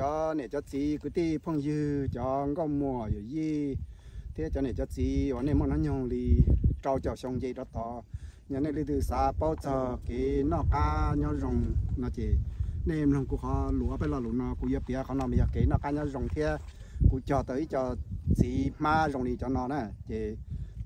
Cov niam cov txiv kwv tij phooj ywg, cov nkauj muam yawm yij thiab cov niam cov txiv uas nej muaj hnub nyoog li rau caum xyoo nce rov tod, yog nej leej twg xav paub txog kev noj qab nyob zoo no ces nej mloog kuv qhov lus ob peb lo lus no, kuv yuav piav qhov no mas yog kev noj qab nyob zoo thiab kuv cog tau ib co txiv hmab zoo li cov no na. Ces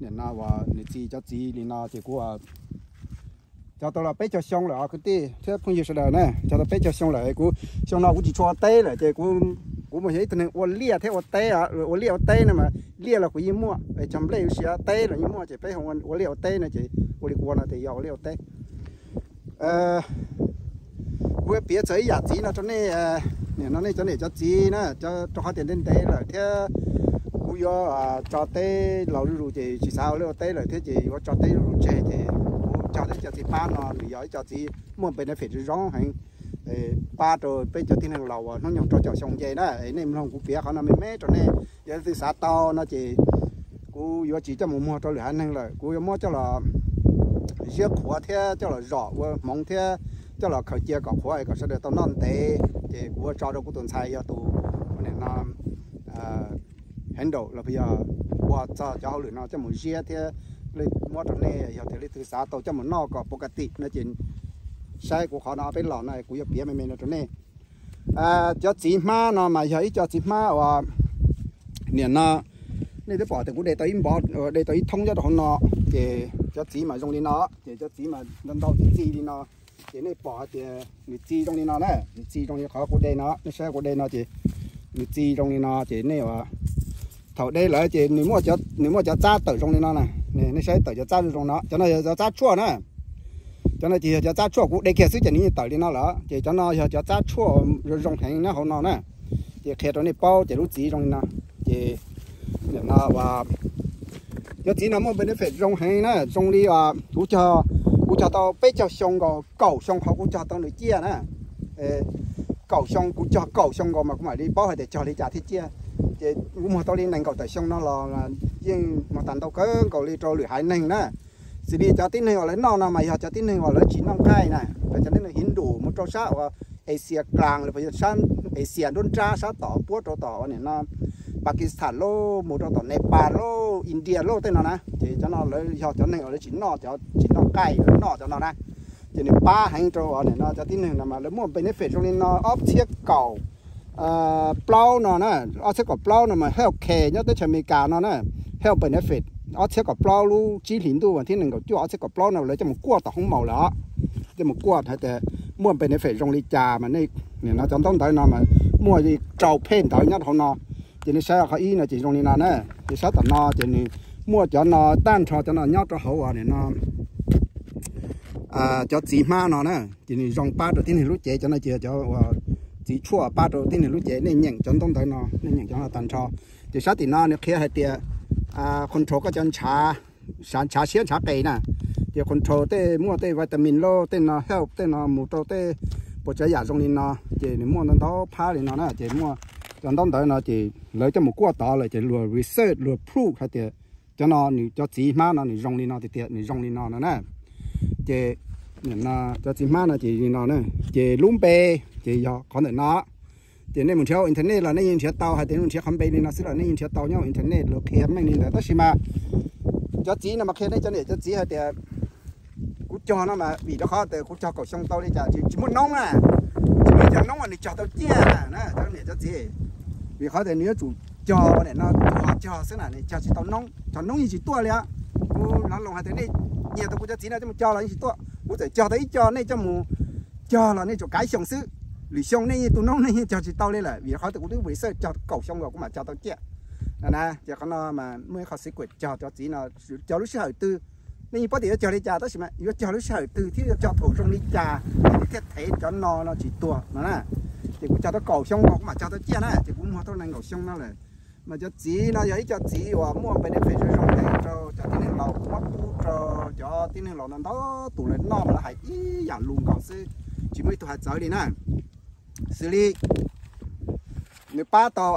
nim no uas nws txi cov txiv li no ces kuv cog tau los peb caug xyoo lawm os kwv tij thiab phooj ywg sawv daws na, cog tau peb caug xyoo lawm. Kuv xyoo no kuv tsis tshua ua teb lawm ces kuv mus yog ib tug neeg ua liaj thiab ua teb, ua liaj ua teb no mas liaj los kuv yeej muaj, cog nplej ua si teb los yeej muaj, ces peb ua liaj ua teb no ces ua li kuv ua no ces yog ua liaj ua teb. Kuv yuav piav txog ib yam txiv no rau nej, nim no nej cov niam cov txiv na, rau qhov tias ntev ntev lawm thiab kuv yuav tso teb laus zuj zus ces tsis xav ua liaj ua teb lawm thiab ces yuav tso teb zuj zus tseg ces kuv cog tau ib co txiv hmab no, nws yog ib co txiv muaj benefit zoo heev, pab rau peb cov tib neeg laus uas hnub nyoog rau caum xyoo nce na. Nej mloog kuv piav qhov no me me rau nej, yog leej twg xav tau no ces kuv yuav tsis coj mus muag rau lwm haiv neeg lawm, kuv yuav muab coj los ziab qhuav thiab coj los zom ua hmoov thiab coj los khaws cia kom qhuav es kom sawv daws tau noj ntev. Ces kuv yuav tso rau kuv tus ntxhais yog tus ua nim no handle los yog ua txog cov hauj lwm no coj mus ziab thiab muab rau nej, yog tias leej twg xav tau coj mus noj kom pov ka tim no ces saib kuv qhov no peb los no kuv yuav piav me me no rau nej. Cov txiv hmab no mas yog ib co txiv hmab uas nim no nej twb pom tias kuv de tau ib npov, de tau ib thoob nyob rau hauv no, ces cov txiv mas zoo li no, ces cov txiv mas ntau ntau txiv txi li no. Ces nej pom hais tias nws txi zoo li no na, nws txi zoo li qhov kuv de no, nej saib kuv de no ces nws txi zoo li no ces nej thaum de lawm ces nws, nws muaj cov txab tawm zoo li no na. Nej saib tawm cov txab zoo zoo no, cov no yog cov txab tshuaj na. Cov no ces yog cov txab tshuaj kuv de kiag xwb ces nws yeej tawm li no lawm. Ces cov no yog cov txab tshuaj zoo zoo heev nyob hauv no na. Ces qhia rau nej paub ces lub txiv zoo li no. Ces nim no cov txiv no muaj benefit zoo heev na, zoo li kuv cog, kuv cog tau peb caug xyoo nkaus, kaum xyoo qhov kuv cog tau nws ciaj na. Kaum xyoo, kuv cog kaum xyoo nkaus mas kuv mam li paub hais tias cog li cas thiaj ciaj. Ces kuv muag tau li nees nkaum tawm xyoo no los yeej muag tag ntau kawg nkaus li rau lwm haiv neeg na. Xws li cov tib neeg uas lawv noj no mas yog cov tib neeg uas lawv tsis noj nqaij na, cov tib neeg Hindu mus rau sab uas Asia Klaas los yog sab Asia nruab nrab sab tom puab rau tom ua nim no Pakistan lauj, mus rau tom Nepal lauj, India lauj tej no na. Ces cov no lawv yog cov neeg uas lawv tsis noj, tsis noj nqaij, lawv noj cov no na. Ces nws pab heev rau ua nim no cov tib neeg no mas lawv muaj benefit zoo li no ob txhiab kaum plaub no na. Ob txhiab kaum plaub no mas health care nyob teb chaws Amelikas no na, health benefit, ob txhiab kaum plaub lub tsib hlis ntuj vas thib nees nkaum cuaj ob txhiab kaum plaub no lawv coj mus kuaj tom hoob maus lawm os. Coj mus kuaj hais tias muaj benefit zoo li cas mas nej, nim no cov ntaub ntawv no mas muaj li rau phej ntawv nyob rau hauv no. Ces nej saib qhov ib no ces zoo li no na, ces saib tom no ces nws muaj cov no tag nrho cov no nyob rau hauv uas nim no cov txiv hmab no na. Ces nws zoo pab rau tib neeg lub cev, cov no ces cov uas txiv tshuaj pab rau tib neeg lub cev. Nej nyeem cov ntaub ntawv no, nej nyeem cov no tag nrho. Ces sab tim no nws qhia hais tias control koj cov ntshav, ntshav siab ntshav qes na. Ces control tej, muaj tej vitamin lauj, tej no help, tej no mus rau tej puas tsav yam zoo li no. Ces nws muaj ntau ntau phab li no na, ces muaj cov ntaub ntawv no ces lawv coj mus kuaj tod lawm ces luag research luag prove hais tias cov no nws cov txiv hmab no nws zoo li no tiag tiag, nws zoo li no no na. Ces cov txiv hmab no ces li no na, ces lub npe ces yog qhov ntawm no. Ces nej mus nrhiav internet los nej yeej nrhiav tau, hais tias nej nrhiav qhov npe li no xwb los nej yeej nrhiav tau nyob internet los qhia meej li ntawd. Tab sis mas cov txiv no mas qhia nej cov niam cov txiv hais tias kuv cog no mas vim rau qhov tias kuv cog kaum xyoo tau li cas tsis muaj noob na, tsis muaj cov noob uas nws cog tau ciaj na cov niam cov txiv. Vim qhov tias nws yuav tsum cog ua nim no tuag cog xwb na, nws cog tsis tau noob, cog noob yeej tsis tuaj li. Kuv lov lus hais tias nej nyiag tau kuv cov txiv no coj mus cog los yeej tsis tuaj. Kuv txawm cog tau ib co nej coj mus cog los nej tsuas kav xyoo xwb, lwm xyoo nej yeej tu noob nej yeej cog tsis tau li lawm. Vim qhov tias kuv twb research cog kaum xyoo los kuv mam cog tau ciaj no na. Ces qhov no mas muaj ib qhov secret cog cov txiv no, cog lub sij hawm twg. Nej yeej paub tias yuav cog li cas tab sis mas yuav cog lub sij hawm twg thiab yuav cog thaum zoo li cas ces nws thiaj thev cov no no tsis tuag no na. Ces kuv cog tau kaum xyoo los kuv mam cog tau ciaj na, ces kuv muag tau nees nkaum xyoo no lawm. Mas cov txiv no yog ib co txiv uas muaj benefit zoo zoo heev rau cov tib neeg laus, muab pub rau cov tib neeg laus no ntau tus lawv noj mas lawv hais ib yam lus nkaus xwb, tsis muaj ib tug hais txawv li na. Xws li nws pab tau,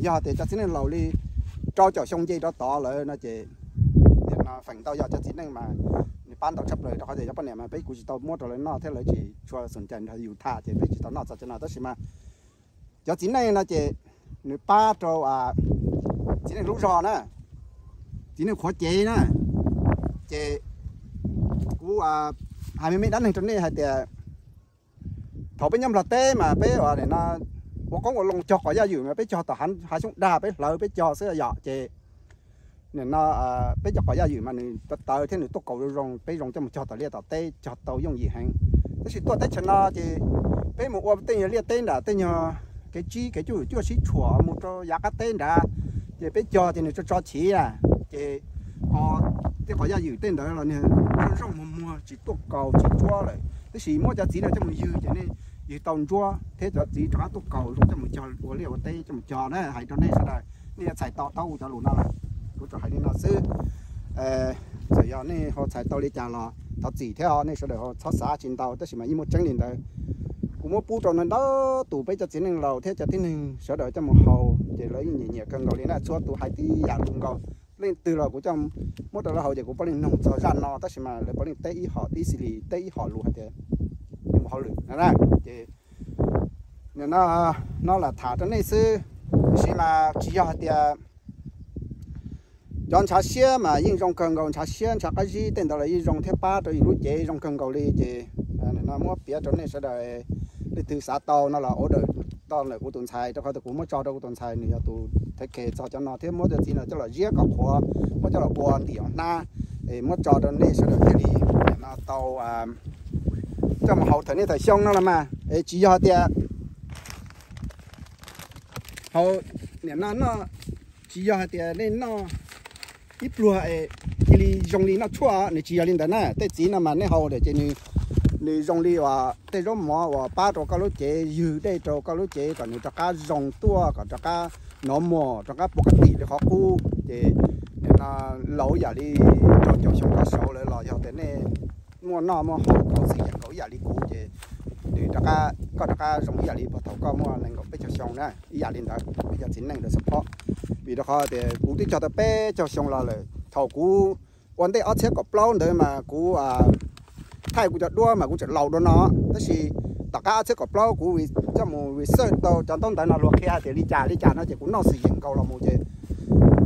yog tias cov tib neeg laus li rau caum xyoo nce rau tod lawm no ces feem ntau yog cov txiv neej mas nws pab ntau tshaj plaws rau qhov tias cov poj niam mas peb kuv tsis tau muab rau lawv noj thiab lawv tsis tshua xom cai nrog yus tham ces peb tsis tau noj txog cov no tab sis mas Cov txiv neej no ces nws pab rau txiv neej lub zog na, txiv neej qhuav cev na. Ces kuv hais me me dab neeg rau nej hais tias thaum peb nyob Nplog teb mas peb ua qoob ua loo cog qos yaj ywm mas peb cog tom hav xyoob dag, peb hlawv peb cog xwb yom. Ces nim no peb cov qos yaj ywm mas nws tawv tawv thiab nws tuaj kaus zoo zoo, peb zoo coj mus cog tom liaj tom teb cog tau yooj yim heev. Tab sis tuaj teb chaws no ces peb mus ua tej nyuag liaj teb nram tej nyuag kev tsib kev cuaj cuaj sib tshuam mus rau yav qab teb nrad, ces peb cog ces nws tso tso chiv a, ces tej qos yaj ywm tej ntawd los niag zoo zoo muag muag tsis tuaj kaus tsis ntsuab lawm. Tab sis muab cov txiv no coj mus ywg ces nej ywg tau ntsuab thiab cov txiv rov qab tuaj kaus zoo coj mus cog ua liaj ua teb coj mus cog na. Hais rau nej sawv daws, nej yuav txhais to taub kuv cov lus no lawm. Kuv tsuas hais li no xwb. Txawm yog nej ho txhais tau li cas los thov txim thiab, nej sawv daws ho txhob xav tsis ntau, tab sis mas yeej muaj tseeb li ntawd. Kuv muab pub rau ntau tus peb cov txiv neej laus thiab cov tib neeg sawv daws coj mus haus ces lawv yeej nyiam nyiam kawg nkaus li na. Txhua tus hais tib yam lus nkaus, leej twg los kuv coj muab rau lawv haus ces kuv puav leej noog txog zaj no, tab sis mas lawv puav leej teb ib hom tib si li, teb ib hom lus hais tias mus hauj lwm na. Ces nim no lam tham rau nej xwb, tab sis mas tsis yog hais tias cov ntshav siab mas yeej zoo kawg nkaus, ntshav siab ntshav qab zib tej ntawd los yeej zoo thiab pab rau yus lub cev zoo kawg nkaus li. Ces nim no muab piav rau nej sawv daws, leej twg xav tau no los order tau ntawm kuv tus ntxhais, rau qhov tias kuv muab tso rau kuv tus ntxhais nws yog tus thev khes txog cov no thiab muab cov txiv no coj los ziab kom qhuav, muab coj los ua ntim hauv hnab, es muab tso rau nej sawv daws thiaj li tau coj mus haus thaum niaj thaum xyoo no los mas. Es tsis yog tias haus nim no noj, tsis yog hais tias nej noj ib pluag es cia li zoo li noj tshuaj, nws tsis yog li ntawd na. Tej txiv no mas nej haus lawm ces nws zoo li uas tej zaub mov uas pab rau koj lub cev, ywg dej rau koj lub cev kom nws rov qab zoo tuaj, kom rov qab nov mos, rov qab pua kab tim li qhov qub. Ces nim no laus yam li rau caum xyoo rov saud lawm los yog tias nej muaj noj muaj haus khuv xim yeem nkaus ib yam li kuv ces nws rov qab, koj rov qab zoo ib yam li puag thaum koj muaj nees nkaum peb caug xyoo na, ib yam li ntawd. Peb cov txiv neej ntawd support, vim rau qhov tias kuv twb cog tau peb caug xyoo los lawm. Thaum kuv ua ntej ob txhiab kaum plaub ntawd mas kuv thaij kuv cov duab mas kuv tseem laus dua no, tab sis tom qab ob txhiab kaum plaub kuv coj mus research tau cov ntaub ntawv no luag qhia hais tias li cas li cas no ces kuv noj xwm yeem nkaus los mus ces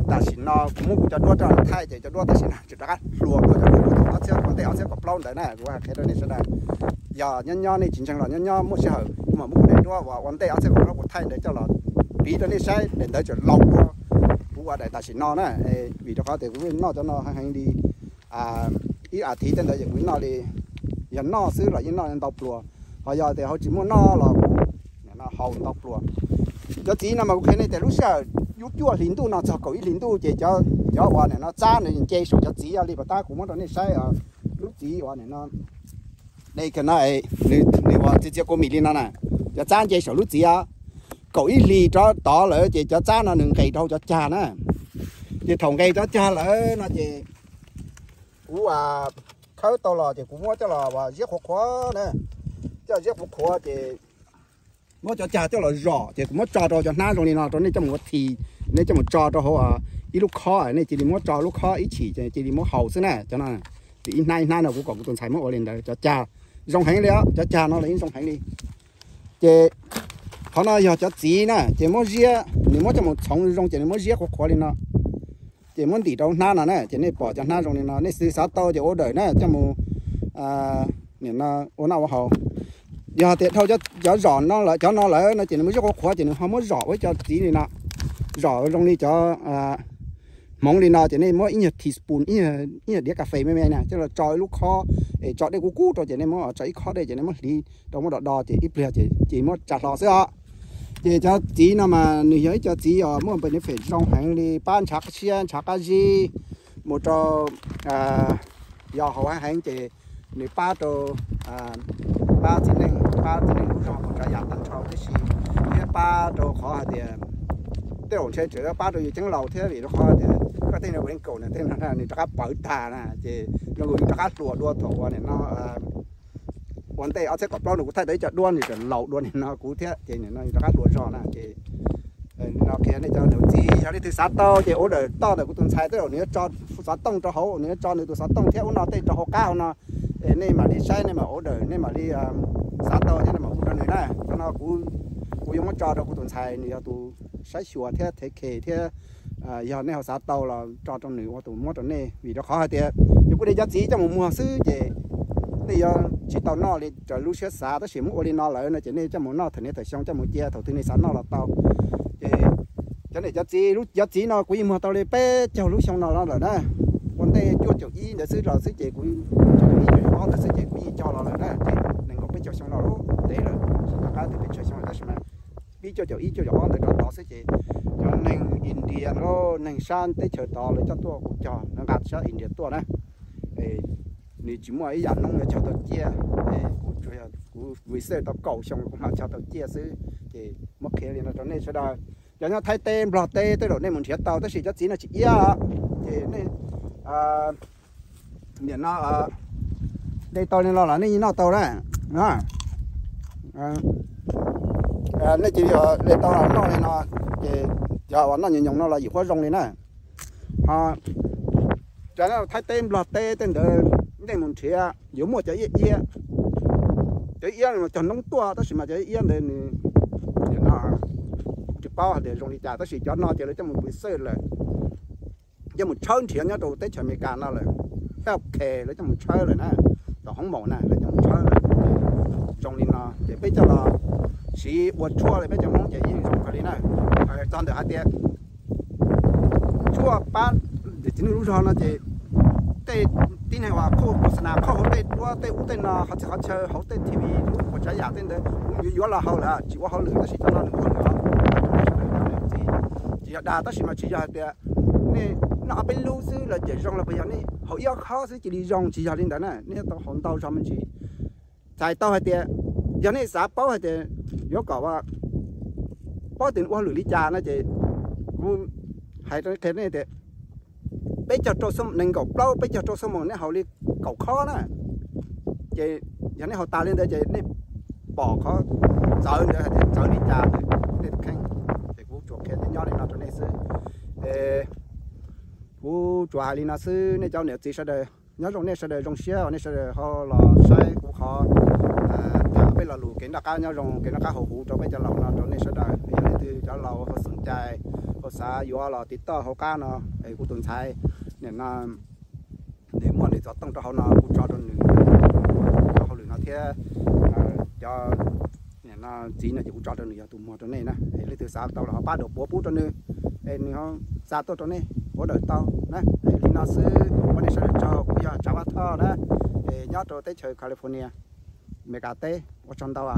tam sim no kuv muab kuv cov duab rau thaij ces cov duab tam sim no tseem rov qab hluas dua cov duab ob txhiab, ua ntej ob txhiab kaum plaub ntawd na. Kuv hais qhia rau nej sawv daws, yog nyob nyob nej tsis ntseeg los nyob nyob muaj sij hawm kuv mam muab kuv daim duab uas ua ntej ob txhiab kaum plaub kuv thaij ntawd coj los piv rau nej saib, daim ntawd tseem laus dua kuv ua daim tam sim no na. Vim rau qhov tias kuv noj cov no heev heev li, ib as thiv tej ntawd ces kuv noj li, yog noj xwb los yeej noj ntau pluas, ho yog tias ho tsis muaj noj los kuv haus ntau pluas. Cov txiv no mas kuv qhia nej tias lub sij hawm yub cuaj hlis ntuj no txog kaum ib hlis ntuj ces cov uas nim no txab nws nce saum cov txiv li puas tab, kuv muab rau nej saib lub txiv uas nim no de no, nws uas txia txia kua mis li no na, cov txab nce saum lub txiv. Kaum ib hlis rov tod lawm ces cov txab no nws nqes rau hauv cov cag na. Ces thaum nqes cov cag lawm no ces kuv khawb tau los ces kuv muab coj los ziab qhuav qhuav na, coj ziab qhuav qhuav ces muab cov cag coj los zom ces kuv muab tso rau cov hnab zoo li no rau nej coj mus ua thi, nej coj mus tso rau hauv ib lub khob, nej cia li muab tso lub khob ib chim ces cia li muab haus xwb na. Cov no, ib hnab ib hnab no kuv kom kuv tus ntxhais muab ua li ntawd, cov cag zoo heev li os, cov cag no los yeej zoo heev li. Ces qhov no yog cov txiv na, ces muab ziab, nws muab coj mus txhoov zoo ces nws muab ziab qhuav qhuav li no, ces muab ntim rau hnab no na, ces nej pom cov hnab zoo li no, nej xav tau ces order na, coj mus ua noj ua haus. Yog tias dhau cov zom no lawm, cov no lawm no ces nws muab ziab qhuav qhuav ces nws ho muab zom ua ib co txiv li no, zom zoo li cov hmoov li no ces nej muab ib nyuag teaspoon, ib nyuag diav kas fes me me na coj los tso ib lub khob, es tso dej kub kub rau ces nej muab tso ib khob dej ces nej muab hliv rau muab do do ces ib pliag ces cia muab tsa hlo xwb os. Ces cov txiv no mas nws yog ib co txiv uas muaj benefit zoo heev li, pab ntshav siab ntshav qab zib, mus rau yog haus heev heev ces nws pab rau, pab txiv neej, pab txiv neej lub zog mus tsav yam tag nrho tib si, thiab pab rau qhov hais tias tej zaum ntshe tseem pab rau yus ceeb laus thiab vim rau qhov tias koj tej no wrinkle na tej no nws rov qab pawv tag na ces zoo nkaus li rov qab hluas dua thaum uas nim no ua ntej ob txhiab kaum plaub no kuv thaij tau ib co duab nws tseem laus dua nim no kuv thiab ces nim no rov qab hluas zog na ces no qhia nej cov niam txiv yog leej twg xav tau ces order toj ntawm kuv tus ntxhais tej zaum nws yuav tso xov tooj rau hauv, nws yuav tso nws tus xov tooj thiab ub no tej rau hauv qab hauv no, es nej mam li saib nej mam order, nej mam li xav tau thiab nej mam hu rau nws na. Qhov no kuv kuv yuav muab tso rau kuv tus ntxhais, nws yog tus saib xyuas thiab thev khes thiab. Yog nej ho xav tau los tso rau nws ua tus muab rau nej, vim rau qhov hais tias yus kuj de cov txiv coj mus muag xwb ces nej yuav tsis tau noj li raws lub siab xav, tab sis muab ua li no lawm no ces nej coj mus noj thaum niaj thaum xyoo, coj mus cia thaum twg nej xav noj los tau. Ces cov niam cov txiv, lub cov txiv no kuv yeej muag tau li peb caug lub xyoo no los lawm na. Ua ntej cuaj caum ib ntawd xwb los xwb ces kuv, cuaj caum ib cuaj caum ob ntawd xwb ces kuv yeej cog los lawm na, ces nees nkaum peb caug xyoo no lawm, ntev lawm, tsis nco qab tias peb tsawg xyoo lawm, tab sis mas pib cuaj caum ib cuaj caum ob ntawd rau tod xwb ces cov neeg India, neeg sab teb chaws tod lawv coj tuaj kuv cog, lawv nqa sab India tuaj na. Nws tsis muaj ib yam noob yuav cog tau ciaj, kuv, kuv vim xwb tau kaum xyoo kuv mam cog tau ciaj xwb. Ces muab qhia li no rau nej sawv daws. Cov nyob Thaib teb Nplog teb tej zaum nej mus nrhiav tau, tab sis cov txiv no tsis iab. Ces nej, nim no de tau li no los nej yeej noj tau na. Nej cia li de tau los noj li no, ces yog uas noj nyoos nyoos no los yim huab zoo li na. Ho cov Thaib teb Nplog teb tej ntawd nej mus nrhiav yuav muaj cov iab iab. Cov iab no cog noob tuaj, tab sis mas cov iab ntawd nws, nim no kuv tsis paub hais tias zoo li cas, tab sis cov no ces lawv coj mus pw xwb lawm, coj mus tshawb nrhiav nyob rau teb chaws Amelikas no lawm. Health care lawv coj mus tshawb lawm na, tom hoob maum na lawv coj mus tshawb lawm. Zoo li no ces peb coj los siv ua tshuaj li peb cov Hmoob ces yeej zoo kawg li na. Txog ntawm hais tias tshuaj pab txiv neej lub zog no ces tej tib neeg uas khuj kos nas khaub hauv tej duab tej ub tej no, qhov txhia qhov chaw hauv tej T V lub puas tsav yam tej ntawd kuv yuav yuav los haus lawm, tsis ua hauj lwm, tab sis cov no nws ua hauj lwm os. Tsis yog dag, tab sis mas tsis yog hais tias nej noj ob peb lub xwb los ces zoo los puas yog nej haus ib ob khob xwb cia li zoo, tsis yog li ntawd na, nej yuav tau haus ntau zog me ntsis. Txhais tau hais tias yog nej xav paub hais tias yuav kom paub tias nws ua hauj lwm li cas no ces kuv hais rau nej tias peb caug rau, nees nkaum plaub peb caug rau xuab moos nej haus li kaum khob na, ces yog nej haus tas li ntawd ces nej pom qhov txawv ntawd hais tias txawv li cas ntawd nej tus kheej. Ces kuv tsuas qhia nyob li no rau nej xwb. Kuv tsuas hais li no xwb, nej cov niam txiv sawv daws, nyob zoo nej sawv daws, zoo siab uas nej sawv daws ho los saib kuv qhov tham peb lo lus kev noj qab nyob zoo, kev noj qab haus huv rau peb cov laus no rau nej sawv daws. Yog leej twg cov laus ho xeem cai, ho xav yuav los tiv toj hauv qab no, es kuv tus ntxhais nim no nws muaj nws xov tooj rau hauv no, kuv tso rau nws, cov hauj lwm no thiab cov txiv no ces kuv tso rau nws yog tus muag rau nej na. Es leej twg xav tau los ho pab dua puav pub rau nws, es nws ho xa tuaj rau nej ua dawm tau na. Es li no xwb, ua nej sawv daws tsaug, kuv yog Tsav Vaj Thoj na, es nyob rau teb chaws California, Amelikas teb. Ua tsaug ntau.